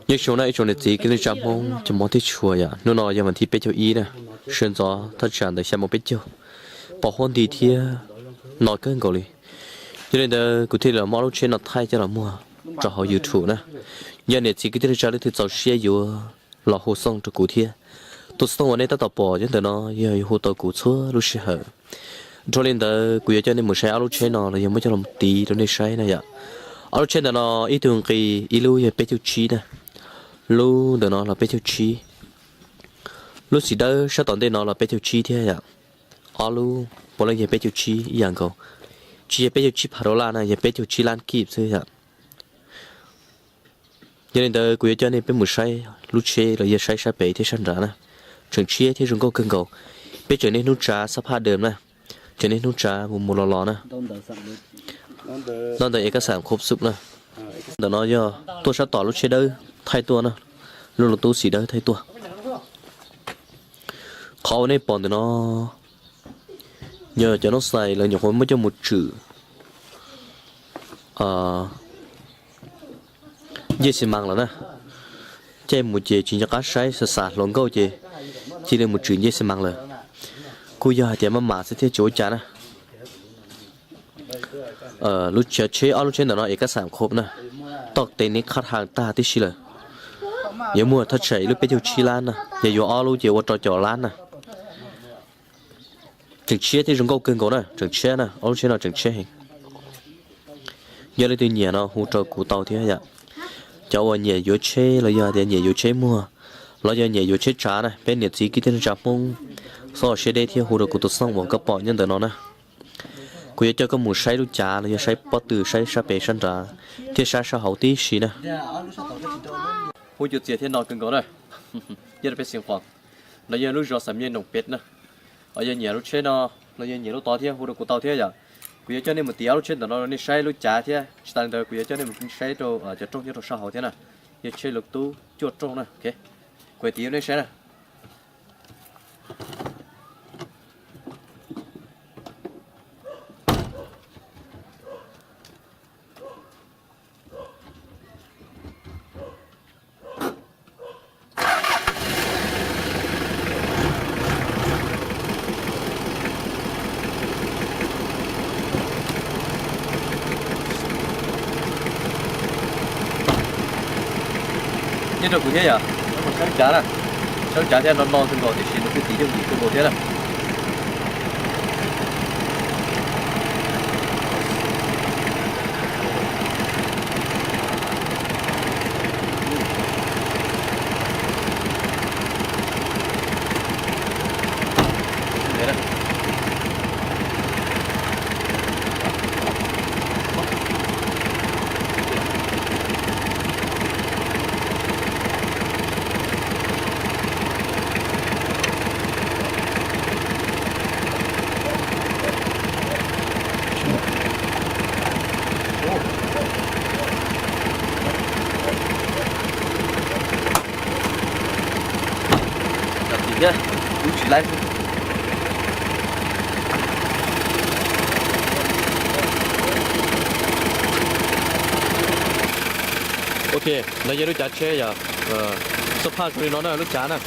Nyob zoo na ib tsoom niam txiv kwv tij neej tsa Hmoob cov mos thiab tshua yom, hnub no yog vas thib peb caug ib na, sawv ntxov thaj tsam ntawm xya moos peb caug, pom huab nti thiab no kawg nkaus li. Yog li ntawd kuv thiaj li los muab lub tsheb no thaij coj los muag rau hauv YouTube na. Yog niam txiv kwv tij neej tsa leej twg txaus siab yuav los hu xov tooj rau kuv thiab. Tus xov tooj uas nej tab tom pom nyob ntawm no yog yuav hu tau kuv txhua lub sij hawm. Dhau li ntawd kuv yuav coj nej mus saib ob lub tsheb no los yog muab coj los tiv rau nej saib na yom. Ob lub tsheb ntawm no ib tug nqi ib lub yog peb caug tsib na, lub ntawm no los peb caug tsib, lub xim dawb sab tom ntej no los peb caug tsib thiab yom. Ob lub puav leej yog peb caug tsib ib yam nkaus, tsis yog peb caug tsib phav dollar na, yog peb caug tsib lab kib xwb yom. Yog li ntawd kuv yuav coj nej peb mus saib lub tsheb los yog saib sab pem thiab sab nrad na. Tseem tshiab thiab zoo nkauj kawg nkaus. Peb tseem niaj hnub tsav xab phaj dawm na, tseem niaj hnub tsav mus mus los los na. Ntaub ntawv ev kab xam khuv xub na. Ntawm no yog tuaj sab tom lub tsheb dawb thaij tuaj na, lub lus tub xim dawb thaij tuaj. Qhov uas nej pom ntawm no yog cov noob xais lawv nyuam qhuav muab coj mus tswm ncej xi mas lawm na. Caij mus ces tsis nco qab saib, xav xav hluas nkauj ces cia li mus tswm ncej xi mas lawm. Kuj yog hais tias maj mam xwb thiab tsis ua cas na. Lub tsheb, ob lub tsheb ntawm no ev kab xam khuv na, toj tes neb qhab ha tag tib si lawm. Yuav muag thaj tsam ib lub peb caug tsib lab na, yog yuav ob lub ces ua rau caum lab na. Tseem tshiab thiab zoo nkauj kawg nkaus na, tseem tshiab na, ob lub tsheb no tseem tshiab heev. Yog leej twg nyiam no hu rau kuv tau thiab yom. Cov uas nyiam yuav tsheb los yog tias nyiam yuav tsheb muag, los yog nyiam yuav tsheb tsav na, peb niam txiv kwv tij neej tsa Hmoob, txhob siab deb thiab hu rau kuv tus xov tooj uas koj pom nyob ntawm no na. Kuv yuav coj koj mus saib lub cav los yog saib pob tw, saib sab pem sab nrad thiab saib sab hauv tib si na. Huv cuv txias thiab no kawg nkaus na. Yog peb xeev Qhuas, no yog lub zos Xam Nyej Noom Pem na. Yog nyiam lub tsheb no los yog nyiam lub tod thiab hu rau kuv tau thiab yom. Kuv yuav coj nej mus tiv ob lub tsheb ntawm no rau nej saib lub cav thiab tsis tas li ntawd kuv yuav coj nej mus saib rau cov rooj nyob rau sab hauv thiab na. Yog tsheb lawv tub cuaj rooj na. Kuv tiv rau nej saib na. Nyob rau kuv thiab yom, saib lub cav na, saib lub cav thiab no no kawg nkaus tiam sis nws kuj tiv yooj yim kawg nkaus thiab na. Tsis laib. Ok, no yog lub cav tsheb yom. Xab phaj zoo li no na lub cav na.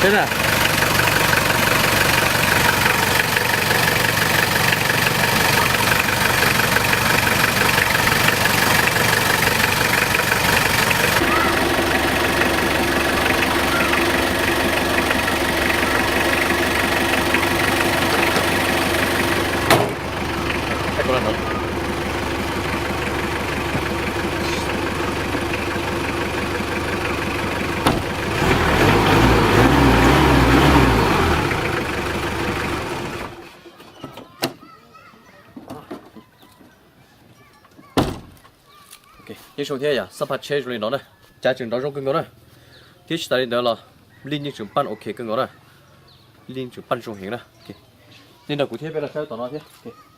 Peb na. Yeej zoo thiab yom, xab phaj tsheb zoo li no na, cav tseem nrov zoo kawg nkaus na. Thiab tsis tas li ntawd los lij yeej tseem paj ok kawg nkaus na, lij yeej tseem paj zoo heev na. Nej nrog kuv thiab peb los saib tom no thiab.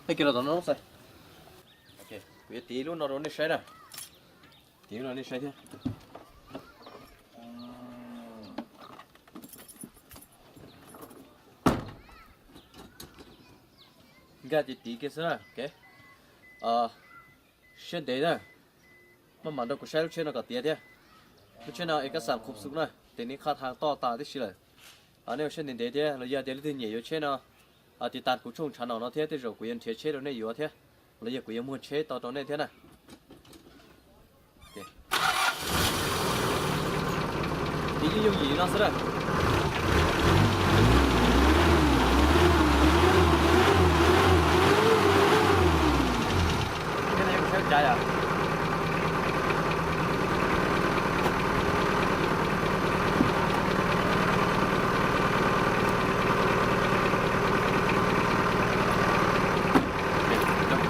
Peb kiag los tom no xwb. Kuv yuav tiv lub no rau nej saib na. Tiv lub no nej saib thiab. Nkag tiv tiv kiag xwb na. Siab ntev na. Maj mam nrog kuv saib lub tsheb no kom tiav thiab. Lub tsheb no es kab xam khuv xu na, tes ni qhaj tha toj tas tib si lawm. Nej ua siab ntev ntev thiab los yog tias leej twg nyiam yuav tsheb no, tiv tas kuv tshooj tshav no no thiab tej zaum kuv yuav nrhiav tsheb rau nej yuav thiab, los yog kuv yuav muag tsheb tau rau nej thiab na. Tiv yooj yim li no xwb na.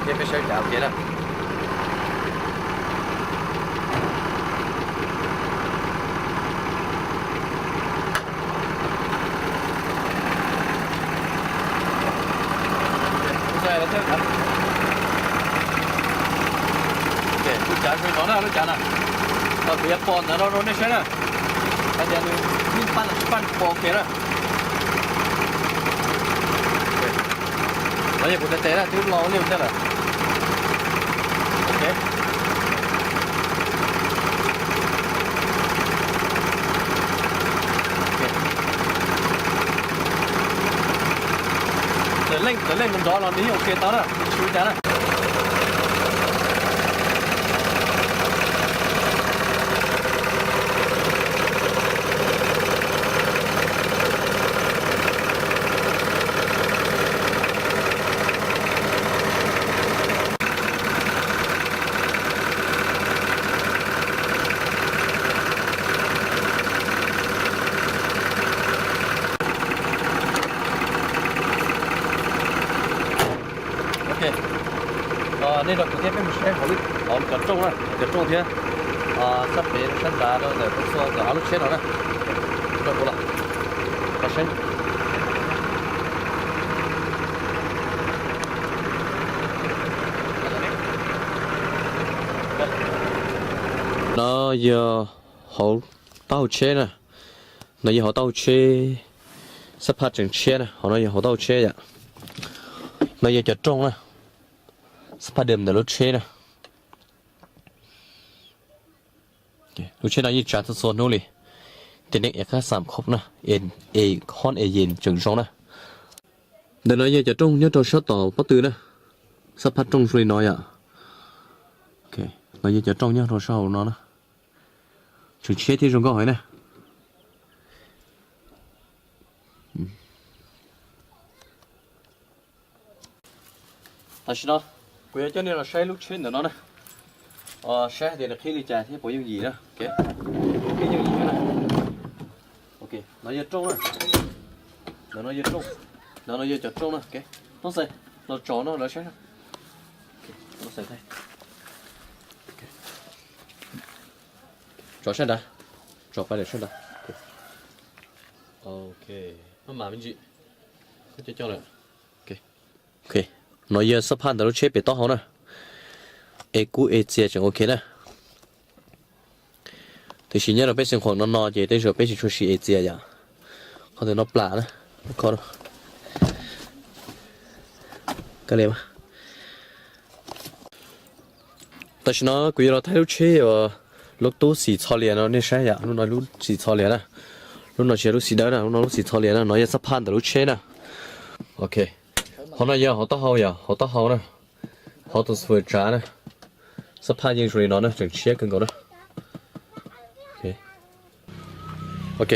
Thiab peb saib cav ua ke na. Lub cav zoo no na, lub cav na. Kuv yuav pom ntawm no rau nej saib na. Hais tias nws yeej paj los tsis paj pom kiag na. Los yog kuv tes tes na, twb lo ua liaj ua teb lawm. Tawm leej tawm leej mus nrov los nws yeej ua ke tau na, tsis ua cas na. Ok, nej nrog kuv thiab peb mus saib hauv cov rooj na, cov rooj thiab sab pem sab nrad rau ntawm txhua ntawm ob lub tsheb no na. Nrog kuv los saib. No yog hauv taub hau tsheb na. No yog hauv taub hau tsheb, xab phaj tseem tshiab na, hauv no yog hauv taub hau tsheb yom. No yog cov rooj na, xab phaj dam ntawm lub tsheb na. Lub tsheb no yeej tsav txhua txhua hnub li, tiam neeg es qab xam khub na, es hoob es yes tseem zoo na. Ntawm no yog cov rooj nyob rau sab tom pob tw na, xab phaj rooj zoo li no yom. No yog cov rooj nyob rau sab hauv no na, tseem tshiab thiab zoo nkauj heev na. Tam sim no kuv yuav coj nej los saib lub tsheb ntawm no na, saib hais tias nws qhib li cas thiab puas yooj yim na. Qhib yooj yim na. No yog rooj na, ntawm no yog rooj, ntawm no yog cov rooj na. Tub Xais, los tso no lawv saib. Tso sab nrad, tso pais lawm sab nrad. Ok, maj mam me ntsis. Coj coj lawm. Ok, no yog xab phaj ntawm lub tsheb pem taub hau na. Es kub es txias tseem ok na. Tiam sis nyob rau peb xeev khuam no no ces tej zaum peb tsis tshua siv es txias yom. Qhov ntawm no plam na. Tam sim no kuv yuav los thaij lub tsheb uas lub tub xim txho lias no nej saib yom, lub no lub xim txho lias na. Lub no tsis yog lub xim dawb na, lub no lub xim txho lias na, no yog xab phaj ntawm lub tsheb na. Ok, hauv no yog hauv taub hau yom, hauv taub hau na, hauv tus xu tsav na. Xab phaj yeej zoo li no na, tseem tshiab kawg nkaus na. Ok,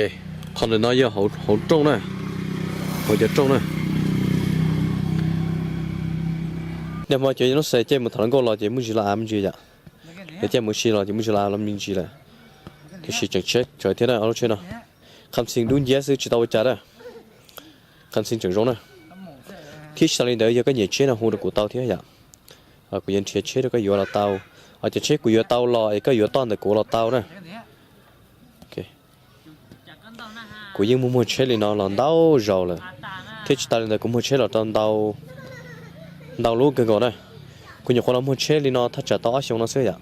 qhov ntawm no yog hauv rooj na, hauv cov rooj na. Nag hmo cov Noob Xais caij mus tham hluas nkauj los ces muaj ntsis lo av me ntsis yom. Lawv caij mus si los ces muaj ntsis lo av los me ntsis lawm. Tiam sis tseem tshiab tsawv thiab na ob lub tsheb no. Qhab xees dub nciab xwb tsis tau ua cas na. Qhab xees tseem zoo na. Thiab tsis tas li ntawd yog koj nyiam tsheb no hu rau kuv tau thiab yom. Kuv yuav nrhiav tsheb rau koj yuav los tau. Cov tsheb kuv yuav tau los es koj yuav toj ntawm kuv los tau na. Kuv yeej muaj muag tsheb li no los ntau zaus lawm, thiab tsis tas li ntawd kuv muag tsheb los rau ntau lub kawg nkaus na. Kuv nyuam qhuav los muag tsheb li no thaj tsam tau ob xyoos no xwb yom.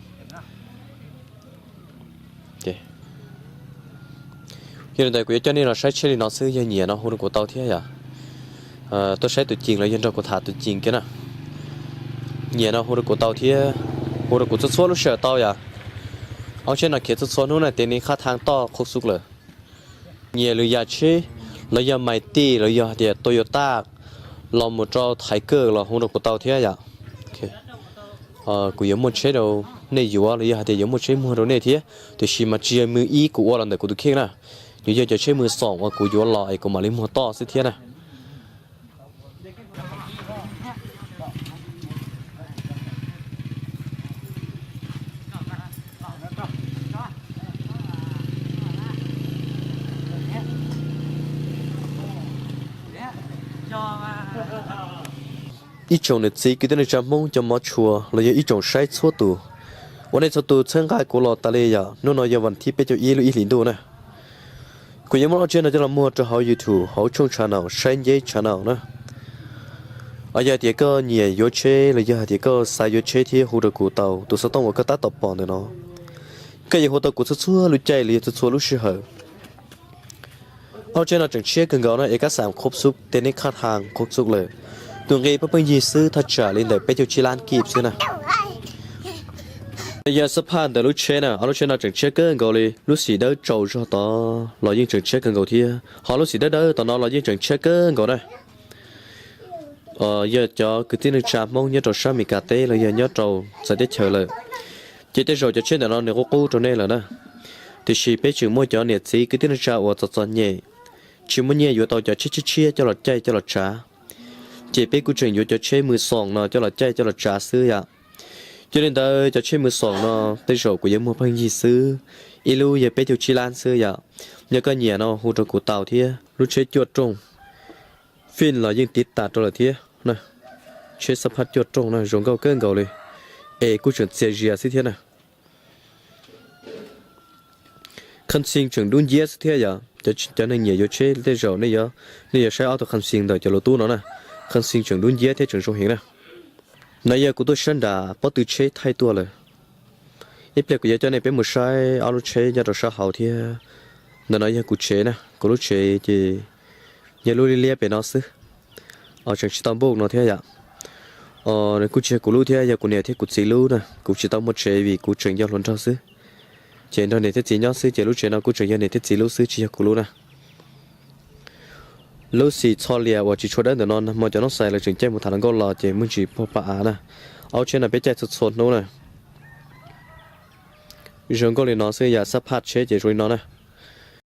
Yog li ntawd kuv yuav coj nej los saib tsheb li no xwb, yog nyiam no hu rau kuv tau thiab yom. Tuaj saib tus cees los yog nrog kuv tham tus cees kiag na. Nyiam no hu rau kuv tau thiab, hu rau kuv txhua txhua lub sij hawm tau yom. Ob tsheb no khiav txhua txhua hnub na, tias ni khab thaj toj khuv xub lawm. Nyiam lwm yam tsheb, los yog Matic los yog hais tias Toyota los mus rau Thaiv Kawj los hu rau kuv tau thiab yom. Kuv yuav muaj tsheb rau nej yuav los yog hais tias yuav muaj tsheb muag rau nej thiab, tiam sis mas tsis yog mws ib kuv ua los ntawm kuv tus kheej na. Yuav yog cov tsheb mws xoom uas kuv yuav los es kuv mam li muag toj xwb thiab na. Ib tsoom niam txiv kwv tij neej tsa Hmoob cov mov tshua los yog ib tsoom saib txhua tus, ua nej txhua tus txhawb nqa kuv los tas li yom. Hnub no yog vas thib peb caug ib lub ib hlis ntuj na. Kuv yuav muab ob tsheb no coj los muag rau hauv YouTube hauv tshooj channel Saib Nceb Channel na. Yog hais tias koj nyiam yuav tsheb los yog hais tias koj xav yuav tsheb thiab hu rau kuv tau, tus xov tooj uas koj tab tom pom ntawm no. Koj yuav hu tau kuv txhua txhua lub caij los yog txhua txhua lub sij hawm. Ob tsheb no tseem tshiab kawg nkaus na, es kab xam khuv xub tej neb khab thaj khuv xub lawm. Tus nqi pheej pheej yig xwb, thaj tsam li ntawm peb caug tsib lab kib xwb na. Yog xab phaj ntawm lub tsheb na, ob lub tsheb no tseem tshiab kawg nkaus li, lub xim dawb tsaus zog tod los yeej tseem tshiab kawg nkaus thiab, ho lub xim dawb dawb tom no los yeej tseem tshiab kawg nkaus na. Yog cov kwv tij neej tsa Hmoob nyob rau sab Amelikas teb los yog nyob rau txawv teb chaws lawm, ces tej zaum cov tsheb ntawm no nws qub qub rau nej lawm na. Tiam sis peb tseem muaj cov niam txiv kwv tij neej tsa uas txom txom nyem, tsis muaj nyiaj yuav tau cov tsheb tshiab tshiab coj los caij coj los tsav, ces peb kuj tseem yuav cov tsheb mws xoom no coj los caij coj los tsav xwb yom. Yog li ntawd cov tsheb mws xoom no tej zaum kuv yuav muag pheej yig xwb, ib lub yog peb caug tsib lab xwb yom. Yog koj nyiam no hu rau kuv tau thiab. Lub tsheb cuaj rooj, fij los yeej tiv tas rau lawm thiab. Tsheb xab phaj cuaj rooj na zoo nkauj kawg nkaus li, es kuj tseem txias zias xwb thiab na. Khaj xi tseem dub nciab xwb thiab yom. Cov neeg nyiam yuav tsheb tej zaum nej yuav saib ob tug khaj xi ntawm cov lus tub no na. Khaj xi tseem dub nciab thiab tseem zoo heev na. No yog kuv tuaj sab nram pob tw tsheb thaij tuaj lawm. Ib pliag kuv yuav coj nej peb mus saib ob lub tsheb nyob rau sab hauv thiab. Ntawm no yog kuv tsev na, kuv lub tsev ces yog lub liab liab pem no xwb. Tseem tsis tau npauj no thiab yom. Kuj tsis yog kuv lub thiab, yog kuv niam thiab kuv txiv lub na. Kuv tsis tau muaj tsev vim kuv tseem yog hluas nraug xwb, ces nrog niam thiab txiv nyob xwb, ces lub tsev no kuj tseem yog niam thiab txiv lub xwb, tsis yog kuv lub na. Lub xim txho lias uas tsis tshua dawb ntawm no nag hmo cov noob xais lawv tseem caij mus tham hluas nkauj los ces muaj ntsis puag pa av na. Ob tsheb no peb caij txhua txhua hnub na. Zoo nkauj li no xwb yom, xab phaj tsheb ces zoo li no na.